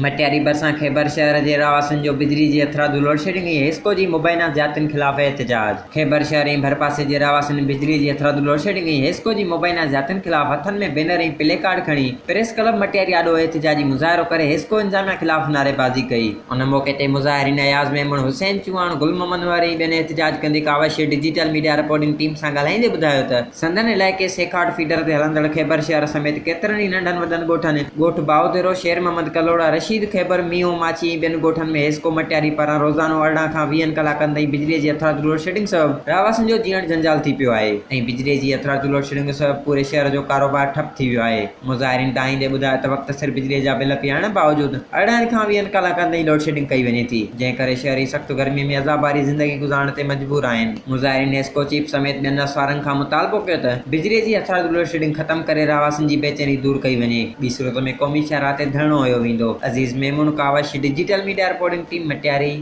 مٽياري ڀرسان خيبر شهر جي رهواسين جو بجلي جي هٿرادو لوڊشيڊنگ ۽ حيسڪو جي مبينا زيادتين خلاف احتجاج. خيبر شهر ۽ ڀرپاسي جي رهواسين بجلي جي هٿرادو لوڊشيڊنگ ۽ حيسڪو جي مبينا زيادتين خلاف هٿن ۾ بينر ۽ پلي ڪارڊ کڻي پريس ڪلب مٽياري آڏو احتجاجي مظاهرو ڪري حيسڪو انتظاميا خلاف نعريبازي ڪئي. ان موقعي تي مظاهرين اياز ميمڻ، حسين چوهاڻ، گل محمد مهر ۽ ٻين احتجاج ڪندي Kawish digital media reporting team سان ڳالهائيندي ٻڌايو ته سندن علائقي سيکاٽ فيڊر تي هلندڙ خيبر شهر سميت ڪيترن ئي ننڍن وڏن ڳوٺن، ڳوٺ باهوديرو، شير محمد ڪلهوڙا، رشيد خيبر، مينهون ماڇي ۽ ٻين ڳوٺن ۾ حيسڪو مٽياري پاران روزانو 18 کان ويهن ڪلاڪن تائين بجليء جي هٿرادو لوڊشيڊنگ سبب رهواسين جو جيئڻ جنجال ٿي پيو آهي ۽ بجليء جي هٿرادو لوڊشيڊنگ سبب پوري شهر جو ڪاروبار ٺپ ٿي ويو آهي. مظاهرين دانهيندي ٻڌايو ته وقت سر بجليء جا بل پيارڻ باوجود 18 کان ويهن ڪلاڪن تائين لوڊشيڊنگ ڪئي وڃي ٿي، جنهن ڪري شهري سخت گرمي ۾ عذاب واري زندگي گذارڻ تي مجبور آهن. مظاهرين حيسڪو چيف سميت ٻين اسوارن کان مطالبو ڪيو ته بجليء جي هٿرادو لوڊشيڊنگ ختم ڪري رهواسين جي بيچيني دور ڪئي وڃي، ٻي صورت ۾ قومي شاهراهه تي ڌرڻو هنيو ويندو. Aziz Memon, Kawish, digital media reporting team, Matiari.